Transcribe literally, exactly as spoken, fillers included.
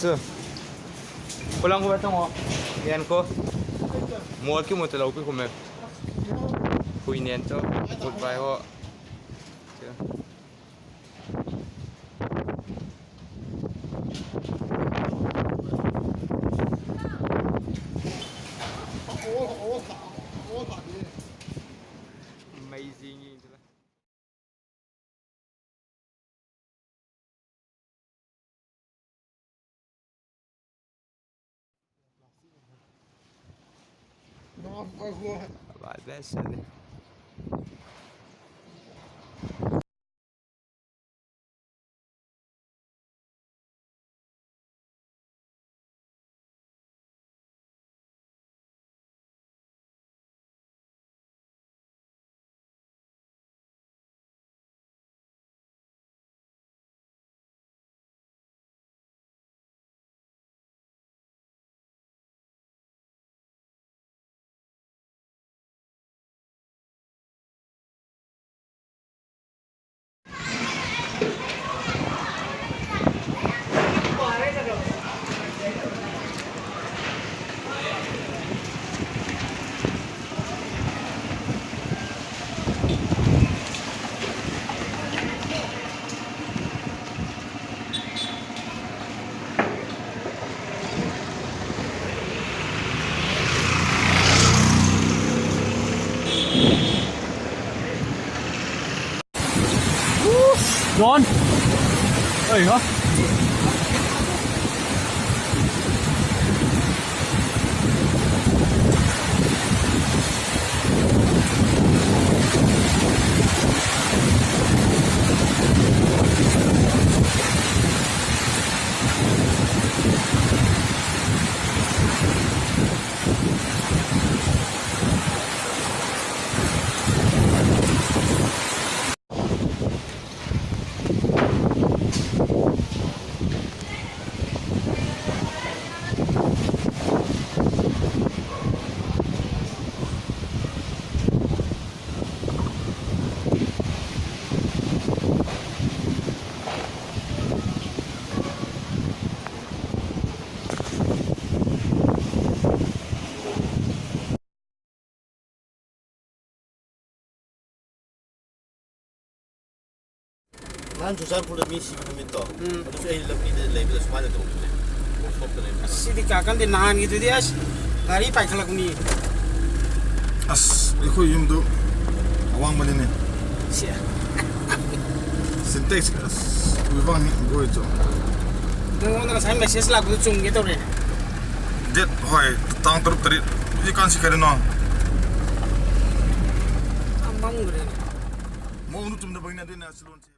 Chu. Kulang ko tang ho. Yan ko. Mol ki mo te lo pi ko me. Hui nen to. Goodbye ho. Chu. Amazing. Vai, vai, sai. Don. Oi, ha. ꯅꯍꯥꯟ ꯆꯨꯔꯆꯥꯟꯄꯨꯔꯗ ꯃꯤ ꯁꯤꯕ ꯅꯨꯃꯤꯠꯇꯣ, ꯎꯝ꯫ ꯑꯗꯨꯁꯨ ꯑꯩ ꯂꯝꯕꯤꯗ ꯂꯩꯕꯗ ꯁꯨꯃꯥꯏꯅ ꯇꯧꯕꯅꯦ꯫ ꯈꯣꯡꯁꯣꯛꯇ ꯂꯩꯕꯗ꯫ ꯑꯁ, ꯁꯤꯗꯤ ꯀꯌꯥ ꯀꯟꯗꯦ, ꯅꯍꯥꯟꯒꯤꯗꯨꯗꯤ ꯑꯁ, ꯒꯥꯔꯤ ꯄꯥꯏꯈꯠꯂꯛꯄꯅꯤ꯫ ꯑꯁ, ꯑꯩꯈꯣꯏ ꯌꯨꯝꯗꯨ ꯑꯋꯥꯡꯕꯅꯤꯅꯦ꯫ ꯁꯤ꯫ Sintex, ꯑꯁ, ꯎꯏꯕ ꯍꯦꯛ ꯒꯣꯏ ꯆꯣ꯫ ꯅꯪꯉꯣꯟꯗ ꯉꯁꯥꯏ message ꯂꯥꯛꯄꯗꯨ ꯆꯨꯝꯒꯦ ꯇꯧꯔꯦ꯫ Date, ꯍꯣꯏ, ꯇꯥꯡ ꯇꯔꯨꯛ, ꯇꯔꯦꯠ꯫ ꯍꯧꯖꯤꯛꯀꯥꯟꯁꯤ ꯀꯔꯤꯅꯣ? ꯌꯥꯝ ꯃꯝꯈ꯭ꯔꯦꯅꯦ꯫ ꯃꯑꯣꯡꯗꯨ ꯆꯨꯝꯗꯕꯒꯤꯅꯦ, ꯑꯗꯨꯏꯅꯦ ꯑꯁꯤ ꯂꯣꯟꯁꯤ꯫